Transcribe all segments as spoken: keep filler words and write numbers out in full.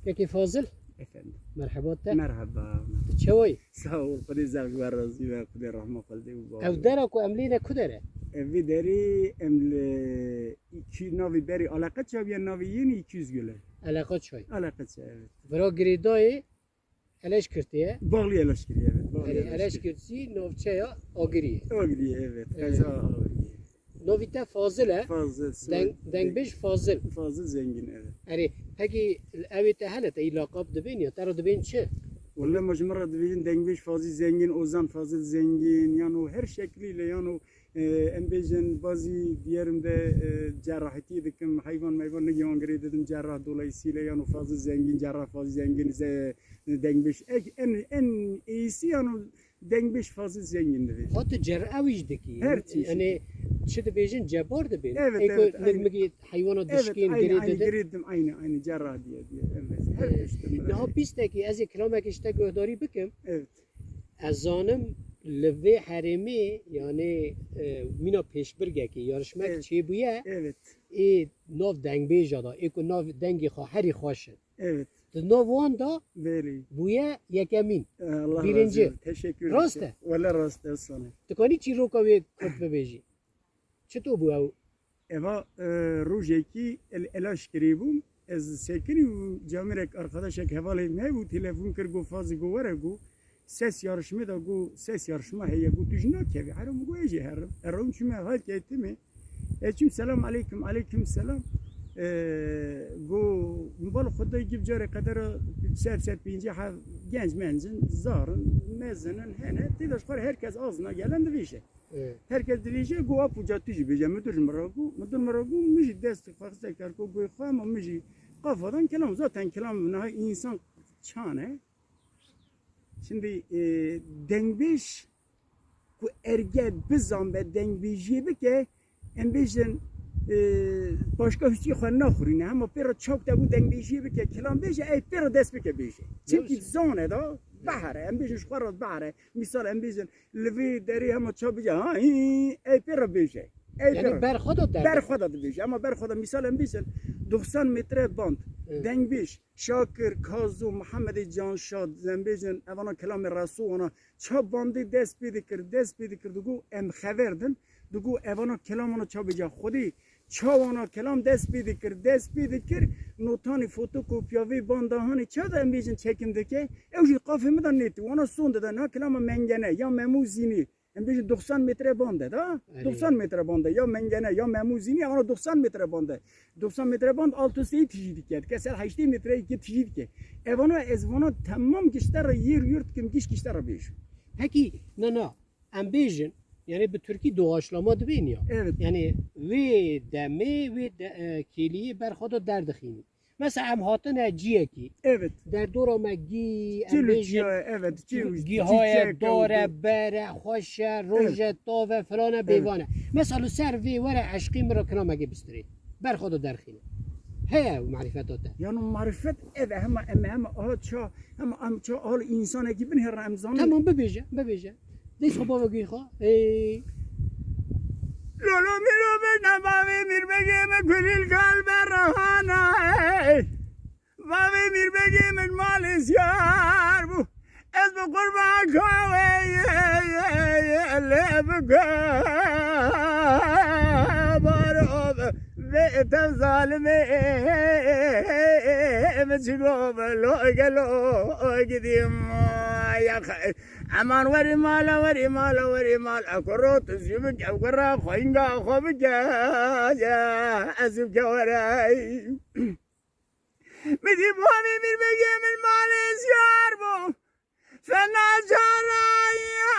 Kekê Fazil, Efendim. Merheba te. Merheba. Tu çawa yî? Sağ ol. Xwedê zaf ji we razî be. Xwedê rehma xwe li dê û bavê. Ev dera ku em lê ne ku der e? Ev vê derê em li iki, navê berê Eleqeça bûye, navê yê ne iki yüz Gül e. Eleqeça. Eleqeça, evet. Vira girêdayê Eleşkirtê ye. Bağlı Eleşkirtê, evet. Bağlı Erê, Eleşkirt. Eleşkirt jî navçeya Agiriyê. Agiriyê, evet. Evet. Qeza Agiriyê. Navî te Fazil e. Fazil, Deng-, soyad Dengbêj Fazil. Fazil Zengin, evet. Erê, pekî ew ê te hene, te yî laqab dibên ya, te re dibên çi? Wele ma ji min re dibêjin Dengbêj Fazil Zengin, Ozan Fazil Zengin, yan o her şeklî le, yan o, e, em bêjin bazî diyerim de, e, cerahîtî dikim, heyvan meyvan ne yan girê didim cerah dolayısıyla, yan o Fazil Zengin, cerah Fazil Zengin, ze-, Dengbêj. Ek-, en, en iyisi yan o Dengbêj Fazil Zengin dibêjin. Ha tu cerewî jî dikî? Her çeşît. Yanî çi dibêjin, cebar dibên? Evet, Ê ku evet, nik aynı. Migî heywana Evet, dişkên aynı, girê aynı didin? Girê didim, aynı, aynı cerrah diye, diye, evet. Her Ee, tiştim niha birader. Pîstekî ez ê kilamekê ji te guhdarî bikim. Evet. Ez zanim li vê herêmê, yanî, e, mîna pêşbirgekê yarışmek Evet. Çêbûye. Evet. Ê nav dengbêja da, ê ku nav dengê xwe herî xweş in. Evet. Di nav wan de Belê. Bûye yekemîn. Ee, Allah Birinci. Razı olsun. Teşekkür Rast ederim. E? Wele rast e sana. Tu kanî çîroka wê kurt bibêjî? Çito bû ew? Eva, e, rojekî el elaş kirî bûm. Ez sekinî û camêrek arkadaşek hevalê me bû, telefon kir, got, Fazil, got, were, got, ses yarışmê de, got, ses yarışma heye, got, tu jî nakevî? Here min got, ez jî herim. Erawim çûme hal ketime. Eçim selam aleyküm, aleyküm selam. Ee, go, min bal xwe de gib carê qedera ser, ser pêncî heft genc mencin, zarin, mezinin, hene. Tê de ji xwe re herkes azna gelen divêje. Evet. Herkes divêje, go, apo ca tu jî bêje, müdür ji min re go, müdür min re go, min jî dest xwe xiste ker ku goyê xwe, ama min jî qafadan kelam, zaten kelam niha insan çan e. Şimdi, e, dengbêj ku erge bizan be dengbêjiyê bike, em bêjin, e, başka hustiyê xwe naxurîne. Hema pê re çak te bû dengbêjiyê bike, kilam bêje, ey pê re dest bike bêje. Çimkî zane da, behre, em bêjin ji xwe re behre. Misal em bêjin, li vê derê hema ça bêje, ha, hî, ey pê re bêje. Ey pê re. Yanî ber xwe de derdixwe. Ber xwe de dibêje. Hema ber xwe de, misal em bêjin, doksan metre band, Evet. dengbêj, Şakir, Kazo, Mihemedê Canşad, em bêjin, evana kilamê Reso wana, ça bandê dest pê dikir, dest pê dikir, digo em xever din, digo evana kelamana ça bêje. Xwedê ça wana kelam dest pê dikir, dest pê dikir, notanê fotokopiya vê banda hanê ça da em bêjin çekim dike, ew jî qafê min de nêtî, wana son dide, niha kelama mengene, ya memû zînî, em bêjin doksan metre band e da, Erê. doksan metre band e, ya mengene, ya memû zînî, wana doksan metre band e. Doksan metre band alto seyî tijî dike, dike ser heştê metre yekê tijî dike. Evana ez vana temam gişte re yêr yurt kim, giş gişte re bêjim. Pekî, na, na, em bêjin, yanî bi tirkî doğaçlama dibên ya. Evet. Yanî wê demê, wê de, e, kêliyê ber xwe de derdixînî. Mesela em hatine ciyekî. Evet. Derdora me gî, em Çil û bêjin, çiya, evet, çil û gîhaye, çiçek, dare, evet. Bere, xweş e, roj e, Evet. tav e, filan e, Evet. bêvan e. Mesela li ser vê were eşqî min re kilamekê bistirê. Ber xwe de derxîne. Heye ew marîfeta te. Yano marîfet ev e, hema em, hema aha ça, hema em ça al însanekî binhêrin em zanin. Tamam, bibêje, bibêje. Dê xwe bava gî xwe. Ê. Lolo mîro bêjna bavê mîrbegê min kulîl kal berhana. Bavê mîrbegê min malê ziyar bû. Ez bi qurban kawê lê bike. Baro vê tev zalimê min çilo bi lo gelo gidîm. Ya xe-, Eman werî mala, werî mala, werî mala. Kuro tu zî bike, kura xweyinga xwe bike. Ya, ez bike were. Min dî bavê mîrbegê min malê ziyar bû. Fena cara ya,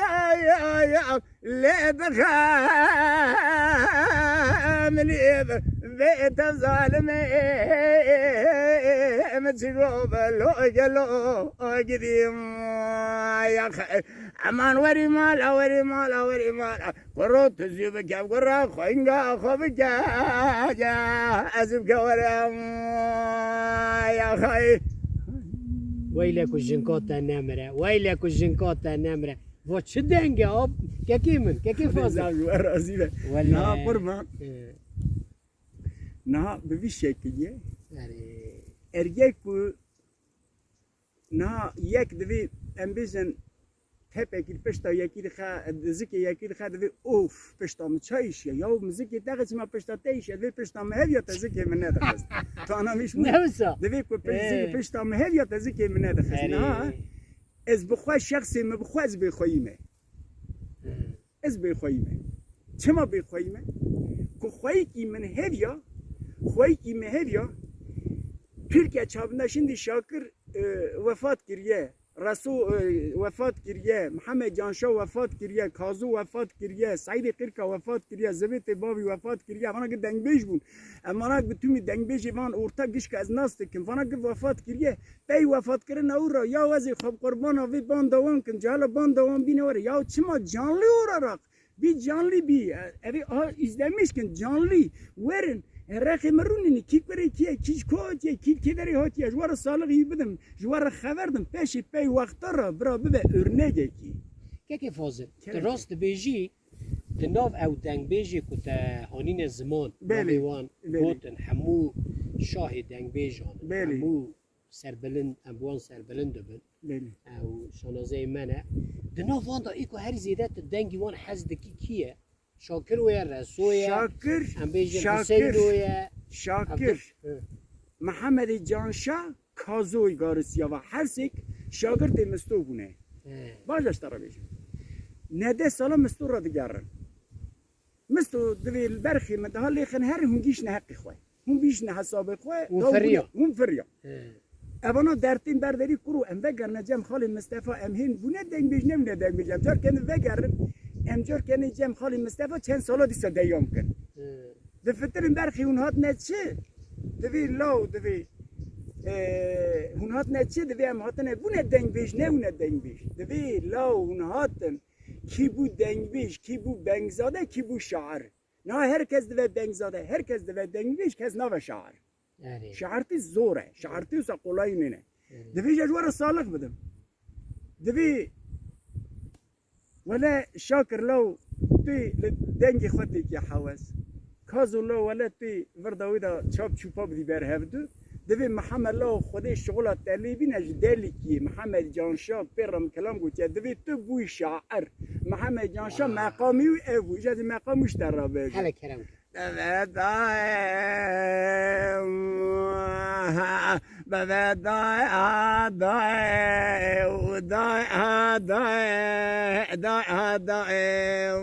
ya, ya, lê bixemilî vê tev zalimê min çi go be lo gelo gidîm. Ya xe-, eman werî mala, werî mala, werî mala. Kuro tu zî bike, kura xweyinga xwe bike, ez bike were. Ya xey. Weyle ku jinka te nemire, weyle ku jinka te nemire. Va çi deng e, ab-, kekê min, kekê Fazil. Xwedê ji we razî be. Wele. Na qurban. Ee. Niha bi vî şekilî ye. Erê. Ergê ku niha yek divê, em bêjin, tepekî pişta yekî dixe, zikê yekî dixe, divê, of, pişta min çay îşiye. Ya mizikê te çima pişta te îşiye? Divê pişta min hev ya te zikê min nedixist. Tu anamîş bû? Ne wisa? Divê ku piş-, Ê. zikê pişta min hev ya te zikê min nedixist. Erê. Niha ez bi xwe, şexsê min bi xwe ez bêxweyî me. Hı. Ez bêxweyî me. Çima bêxweyî me? Ku xweyîkî min hev ya, xweyîkî min hev ya, Tirkiye çapında şimdi Şakir, e, wefat kiriye, Reso, e, wefat kiriye, Mihemed Canşa wefat kiriye, Kazo wefat kiriye, Seîdê Qirka wefat kiriye, Zivêtê Bavî wefat kiriye, vana ki dengbêj bûn. Em vana ki bi tümî dengbêjê van orta gişka ez nas dikim, vana ki wefat kiriye. Pey wefatkirina û re, ya ez ê xwe bi qurbana vê banda wan kim, cala banda wan bîne were. Ya çima canlî ora raq? Bî canlî bî, e, evê aha îzlemiş kin, canlî. Werin, e, rexê min rûnînî, kî kurê kî ye, kî ji ku hatiye, kî kê derê hatiye, ji we re salixî bidim, ji we re xeber dim, peşê pey wexta re bira bibe örnegekî. Kekê Fazil, tu Kerem. Rast dibêjî, di nav ew dengbêjê ku te hanîne ziman, Belê, navê wan belê. gotin, hemû şahê dengbêjan in, Belê. hemû serbilind, em bi wan serbilind dibin. Belê. Ew şanazeyê me ne. Di nav wan de î ku herî zêde tu dengî wan hez dikî kî ye? Şakir wê ye, Reso ye, Şakir, em bêjin Şakir, Huseyno ye. Şakir, Abdul-, Hı. Mihemedê Canşa, Kazoyê Garisiya va. Her sêk şagirtê Misto bûne. He. Baş de ji te re bêjim. Nede sala Misto re digerin. Misto divê li berxê min daha lêxin her hûn gîşne heqê xwe. Hûn bîşne hesabê xwe, Hûn daw firiya. bûne, hûn firiya. He. Evana dertên berderî kuro em vegerine cem xalê Mistefa, em hên bûne dengbêj, nebûne dengbêj. Em car kenin vegerin, em car kenin cem xalê Mistefa çend sala dîsa deyam kin. He. Di fitirin berxê hûn hatine çi? Divê law, divê, e, hûn hatine çi? Divê em hatine bûne dengbêj, nebûne dengbêj. Divê law hûn hatin. Kî bû dengbêj, kî bû bengzade, kî bû şair. Niha her kes dive bengzade, her kes dive dengbêj, kes nave şair. Erê. Şairtî zor e, şairtî wisa qolayî nîne. Erê. Divê ji we re salix bidim. Divê wele Şakir law tu li dengê xwe têkî hewes. Kazo law wele tu virda wî de çap çûpa bidî ber hevdu. Divê Mihemed law Xwedê şixula te lê bîne ji Delîkiyê. Mihemed Canşa pê re min kelam gotiye. Divê tu bûyî şair. Mihemed Canşa Aa. meqamî wî ev bû. Îca dî meqam wî ji te re bêje. Hele kerem ke. Bebe dayê, bebe dayê, a dayê, û dayê, a dayê, dayê, a dayê, û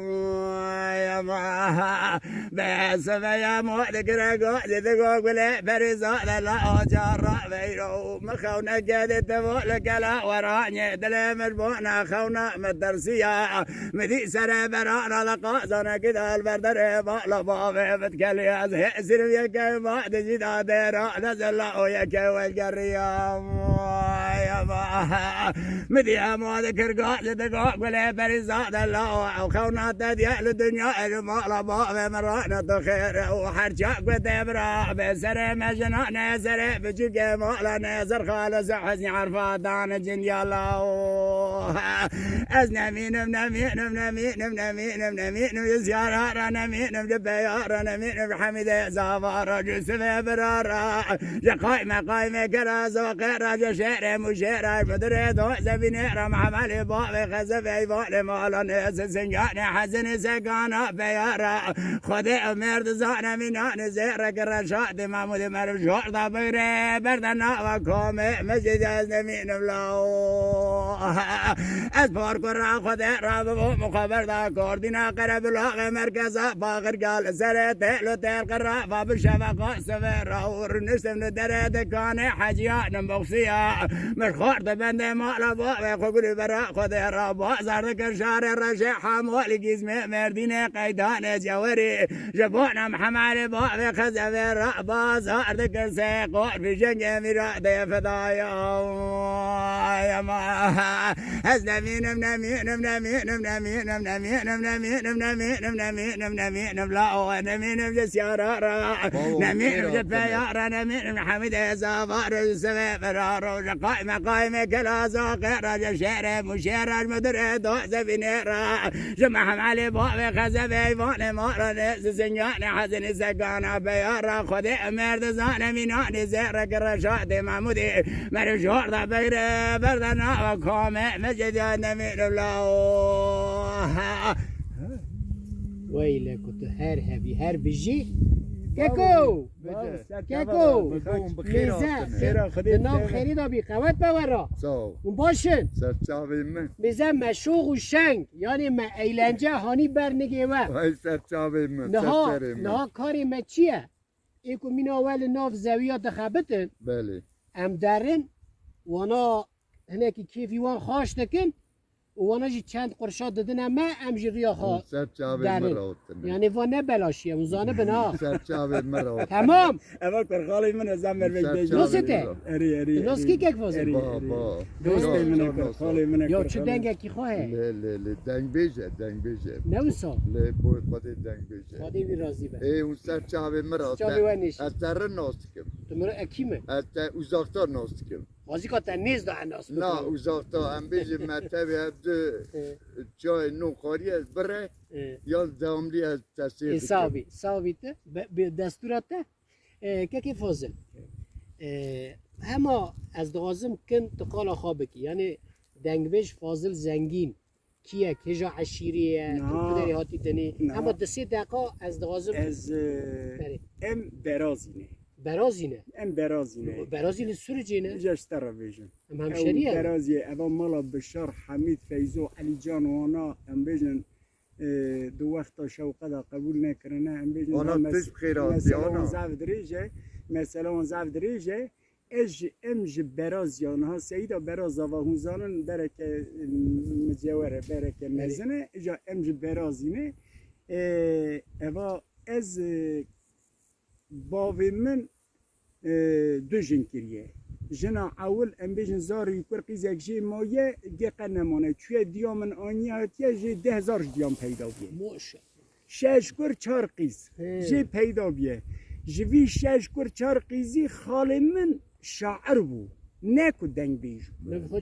ya ma. Be seveya mo digire go, digo gule, berîza de la oca ra veyro. Mi xewne gede te vo le gela weranye, dile mi bona xewna mi dersiya. Mi dî sere berana le qazane gidal berdere bala bave bitkelî. Ez hezir yeke ma de zîda dera, de zela o yeke welgeriya. Ay, ama. Mi dî ema dikir ga, li diga gule berîza de la, ew xewna te diye li dinya, li mala bavê min rane tu xêr, û her çak ku te bira, bê serê me jina ne, serê biçûkê mala ne, zirxa li zehezî erfa dan cindiya la. Ez nemînim, nemînim, nemînim, nemînim, nemînim, ji ziyara re nemînim, ji peya re nemînim, ji Hemîdê zava re, ji sivê bira re. Ji qayme qayme kera zoqê re, ji şêrê mûşê re, ji dirê do zevînê re, Mehmelê bavê xezevê, eyvalê mala nêz, singanê hezinê segana peya re. Xwedê Omer dizane mînanê zêre ki Reşadê Mahmûdê meriv jor da bigre, berde nava komê, mecîdê ez nemînim law. Ez parkura Xwedê re bibûm xwe berda kordîna qerebulaxê merkeza Baxirgel serê têl û têl qira va bi şeveqa sivê ra û rûniştim li derê dikanê heciya nimboxiya. Min xwar di bendê mala bavê xwe gulî bera Xwedê ra bazar dikir şarê reşê hemolî gîzmê Mêrdînê qeydanê cewerî. Ji bona Mihemelê bavê xezevê re bazar dikir sê qor bi jengê mîra dê fedaya. Ay, ama. Ez nemînim, nemînim, nemînim, nemînim, nemînim, nemînim, nemînim, nemînim, nemînim, la o nemînim ji siyara ra. Bavo, Nemînim ji xêra peya ra, nemînim Hemîdê zava ra, ji sevê bira ra, ji qayme Qayme kela zaqê raje şehre muşe raj müdüre do zevine ra. Ji Mehmelê bavê xezevê vanê maranê zi zinganê hezini segana beyara Xwedê merde zane mînanê zerre ki reşatê Mahmudê. Meriv jorda beyre berde nava kame mecediya nemîn la. Weyle ku tu her hebî, her bijî. Keko! Keko! Mêze, di nav xêrî de bî, qewet be we ra. Sağ ol. Hûn baş in? Serçavê min. Mêze me şox û şeng, yanî me eğlence hanî ber nigê we. Vay serçavê min, serçerê min. Niha karê me çi ye? Ê ku mîna we li nav zewiya dixebitin. Belê. Em derin, wana hinekî kêfî wan xaş dikin û wana jî çend qurşa didine me, em ji riya xwe Ser çavê min derin. Re hotine. Yanî va ne belaşiye, hûn zanibin ha. Ser çavê min re hotine. Temam. Eva kurxalê min ez em mervek Ser bêjim. Nasıl te? Erî, erî. Nasıl ki kek fazla? Erî, ba, erî. Ba. Dostê min e, kurxalê min e. Ya çi dengekî xwe he? Lê, lê, lê. Dengbêj e, dengbêj e. Ne wisa? Lê boy Xwedê dengbêj e. Xwedê wî razî be. Ê, hûn ser çavê min re. Çavê we nêşe. Ez te re nas dikim. Tu min re ekî min. Ez te uzakta nas dikim. Vazîka te nêz da nas bikim. Na, uzakta, em bêjin me tevî hev du çayê no xwarî ez bire, ya devamlî ez te sêr dikim. Ê, sağ bî, sağ bî te, bi destûra te. Ê, kekê Fazil. Ê, hema ez dixwazim kin tu qala xwe bikî. Yanî dengbêj Fazil Zengîn. Kî ye, kîja eşîrî ye, tu derê hatî tenê. Hema di sê deqa ez dixwazim. Ez, e, em Berazî ne. Berazî ne? Em Berazî ne. Berazî li Sûricê ne? Îja ji te re bêjim. Em hemşerî ye. Berazî ye. Eva mala Bişar, Hemîd, Feyzo, Elîcan wana em bêjin, e, di wexta şewqe de qebûl nekirine. Em bêjin ana tu ji xêr hatî ana. Mesele wan zaf dirêj e. Mesele wan zaf dirêj e. Ez ji, em ji Berazî ya niha Seyîda Beraz ava hûn zanin bereke, em, micewer e, bereke mezin e. Îja em ji Berazî ne. E, eva ez, e, bavê min, e, du jin kiriye. Jina ewil em bêjin zarî kur qîzek jê maye, gê qe nemane. Çûye diya min aniye hatiye, jê deh zar ji diyan peyda bûye. Maşallah. Şeş kur çar qîz. Jê peyda bûye. Ji vî şeş kur çar qîzî xalê min şair bû. Ne ku dengbêj bû.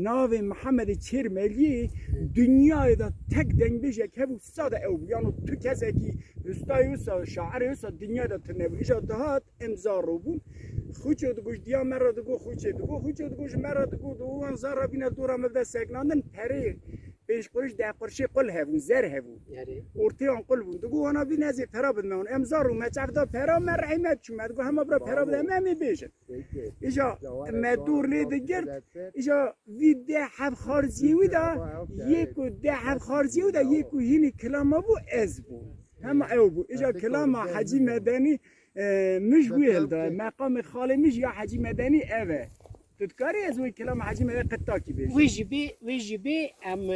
Navê Mihemedê Çêrmeliyê dinyayê de tek dengbêjek hebû, sade ew bû. Yano tu kesekî ustayê wisa, şairê wisa dinyayê de tune bû. Îja dihat em zaro bûn. Xûço digo ji diya me re digo, xûçê digo, xûço digo ji me re digo, digo wan zara bîne dora me bide seknandin, perê pênc qurîş, deh qurşê qul hebûn, zer hebûn. Ortê wan qul bûn. Digo wana bîne ez ê pera bidime wan. Em zar û me çav da pera, me rehî me çû. Me digo hema bira pera bide me, em ê bêjin. Îja me dor lê digirt. Îja vî deh heb xarziyê wî de, yê ku deh heb xarziyê wî de, yê ku hînî kilama bû ez bû. Hema ew bû. Îja kilama Hecî Medenî, e, mij wî hilda. Meqamê xalê mij ya Hecî Medenî ev e. Tu dikarî ez wê kilama Hecî Medenî qetakî bêjim? Wê jî bê, wê jî bê, em, e,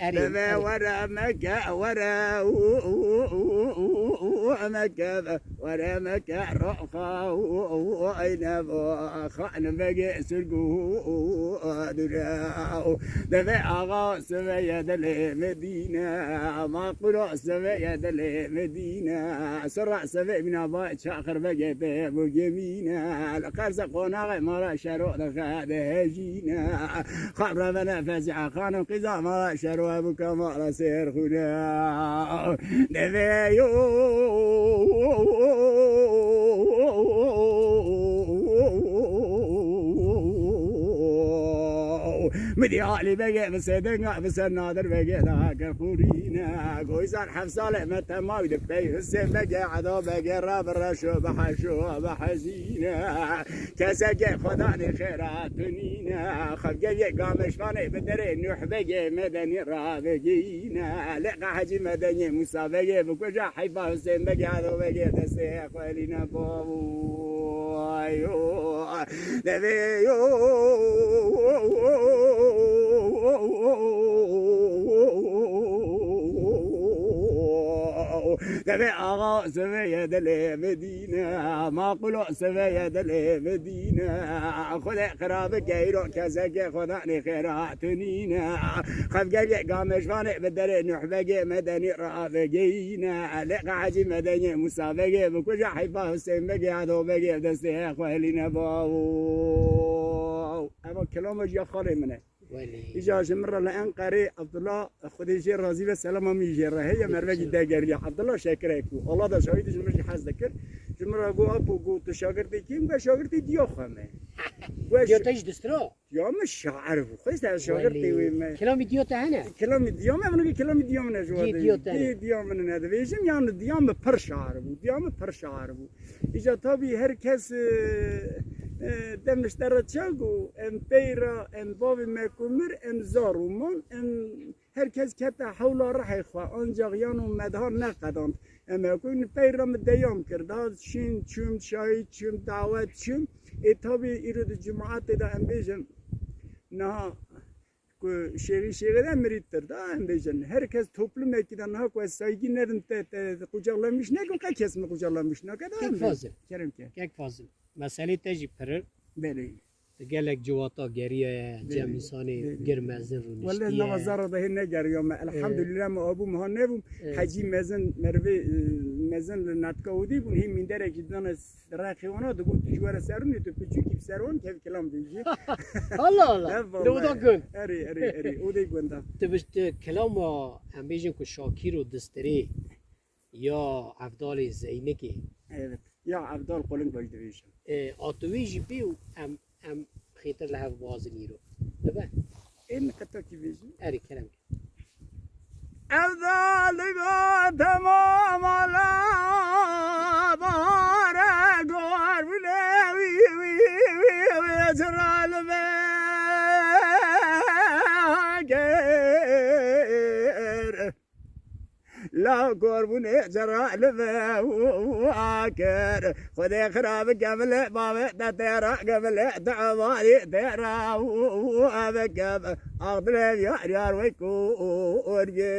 erê. Deve were meke, were, u, u, u, u, u, u, meke, were meke, roxa, u, u, u, eyne, xanimegê sirgu, u, u, u, dure, u, deve axa, seveye dilê Medîne, maqura, seveye dilê Medîne, sira, seve, mînaba, çaxir, vege, te, bu gemîne, li qerze, qonaxê, mala, şero, dixe, dihejîne. Xab re vene fezîha xanim qîza mala şerwe bû kemala sêr xûne. Devê yo. Midî Alî Begê bi sê denga bi ser Nadir Begê da ke xûrîne. Goyzar heft salê me temaw di pey Husên Begê Eda Begê re bi reşo bi heşo bi hezîne. Kesekê xwedanê xêra tu nîne. Xevgeviyê Gameşvanê bi derê Nuh Begê Medenî ravegîne. Lê qe Hecî Medenî Mûsa Begê bikuja heyfa Husên Begê Ado Begê destê xwe lîne bawo. Devê yo. Sevê axa, seveye dilê bidîne, maqulo seveye dilê bidîne. Xwedê xirabike îro kesekê xwedanê xêra tunîne. Xevgeriyê gamêşvanê bi derê nuhbegê medenî ravegeyîne. Lê qehecî medeniyê Musa begê bikuja heyfa Husên begê Edo begê destê xwelîne bawo. Eva kelama ji ya xalê min e. Welî. Îca ji min re li Enqerê Abdullah, Xwedê jê razî be, selama min jê re heye, mervekî degeriya. Abdullah Şekirek bû. Allah da şahîd ji min jî hez dikir. Ji min re got, "Apo," got, "tu şagirtê kî?" Got, "Şagirtê diya xwe me." Got, Diya te jî distira? "Diya min şair bû. Xwedê te şagirtê wê me." Kilamî diya te hene? Kilamî diya me, min got, "Kilamî diya min e ji Cî we diya te hene. Cî diya min nedibêjim, yan diya min pir şair bû. Diya min pir şair bû." Îca tabî her kes, e, e, dem li te re çak û em peyra, em bavê me ku mir, em zar û man, em her kes kete hewla rihê xwe, ancax yan û medha neqedand. Em e ku peyra min deyam kir, da şîn çûm, çayî çûm, dawet çûm. Ê tabî îro di cemaetê de em bêjin, niha ku şêxî şêxê de mirîttir da, em bêjin. Her kes toplumekî de niha ku ez saygî nedim te, te qucaqlamiş nekim, qe kes min qucaqlamiş nake da, Kek em bêjin. Fazil. Kerem ke. Kek Fazil. Meselê te jî pirir. Belê. Di gelek civata geriye, Belê. Cem însanê Belê. Gir mezin rûniştiye. Wele nava zara de hê negeriyame. Elhamdülillah me abûm ha nebûm. Evet. Hecî mezin, mervê, e, mezin li natka odî bûn. Hê minderekî dane Rexê wana digot, "Tu ji we re serûnê, tu piçûkî bi ser wan kev kilam bêjî." Allah Allah. Ev Li oda vallahi. Gund. Erê, erê, erê. Odê gunda. Tu bi, tu kilama, em bêjin ku Şakîr û Distirê ya Evdalê Zeynikê. Evet. Ya Evdal Quling baş dibêjim. E, a tu wî jî bî û em, em xêtir li hev bazin îro. Dibe? Ê min heta kî bêjim? Erê, kerem ke. Evdal digo temam ala bare gor bile wi, wi, wi, wi, ceral be ger. La gorbune ceral be wa ger. Xwedê xira bike min li bavê te têra, ke min li te evanî têra û bike. Ax dilê yar yar wek û orgê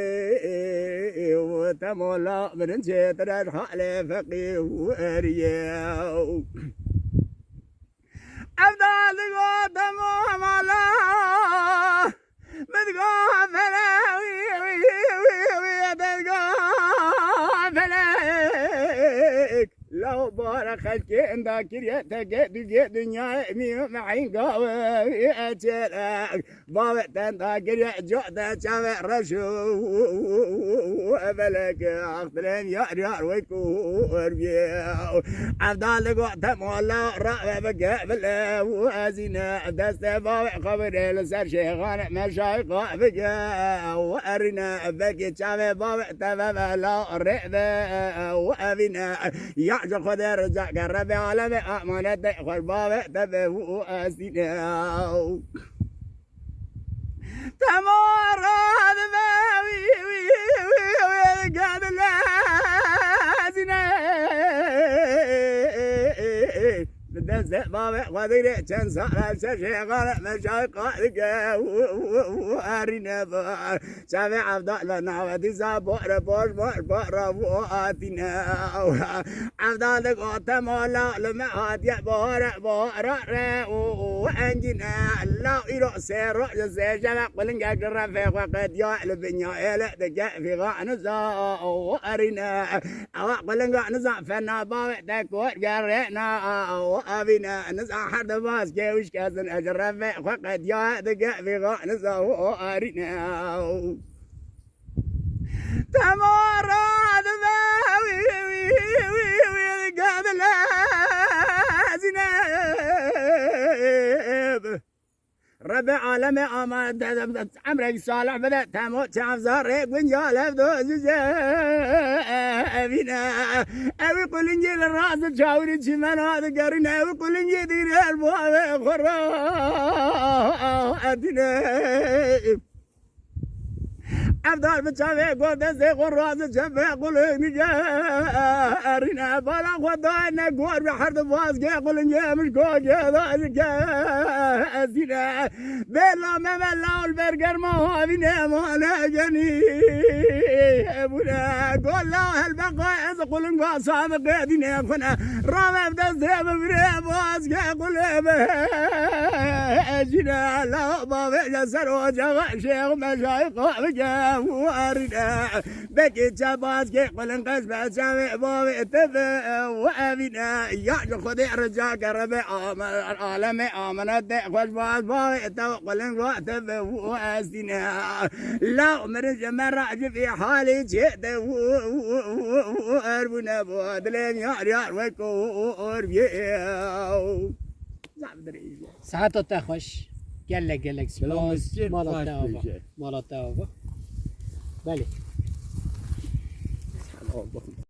û te mola min çêtir ez halê feqî û eriyê. Ev da digo te mola. Min digo felek, wî, wî, wî, wî, min digo felek. Law bara xelkê inda kiriye teke duge dinyayê mî mehîn gawe wî eçerek. Bavê te inda kiriye cote çavê reş û felek. Axtilên yar yar wek û erbiye. Evdal digo te mola rave bike bile û ezîne destê bavê xwe bire li ser şêxan meşayîqa bike û erîne belkî çavê bavê te veve la rê be û evîne. Ya ji Xwedê rica ke Rebê alemê emanetê xwe bavê te be û ezîne. Temara dibe wî, wî, wî, wî, gedilezîne. Bi destê bavê xwe digre çend sal çeşê xane meşay qadike û, û, û, û erîne bi. Çavê Evdal li navê dîsa bore boş boş bore û atîne. Evdal digo te mola li me hatiye bore bore re û engîne. Law îro sê roj sê şeve qulingek li refê xwe qediya li binya êle dike fîxaniza û erîne. Ewa qulinga niza fena bavê te kor gerêna û avîne. Niza her di baz kê wişk ezin ez refê xwe qediya dike fîxaniza û erîne. Temara dibe wî, wî, wî, wî, gedilezîne. Rebê alemê ama de, de, de, emrek salih bide, temo çavzarê gunya lev do zize evîne. Ewi qulingî li rast çawirî çîmena digerîne, ewi qulingî dîrer bo evê xwe ra etîne. Ev dar bi çavê gor destê xwe razê çepê qulê nigerîne. Bala xwe dayne gor bi her di vazgê qulingê min gogê dayne gezîne. Bêla me ve lawl bergerma havîne mane genî bûne. Gola helbeqa ez qulinga sadiqê dîne xwe ne. Ravev destê min virê vazgê qulê me jîne. La bavê ji ser ocaxa şêx meşayîxa bike warîne. Bekî çe bazgê qulin qez be çavê bavê te be û evîne. Ya ji Xwedê rica ke Rebê ame-, alemê amenetê xweş baz bavê te qulin wa te be û estîne. La mirin ji me ra ji vî halî çê te û, û, û, û, û, er bûne bo dilê yar yar wek û, û, or bî. Zaf dirêj bû. Saeta te xweş. Gelek gelek Selam spas. Mescid Mala baş te ava. Bêje. Mala te ava. Belê. Selam.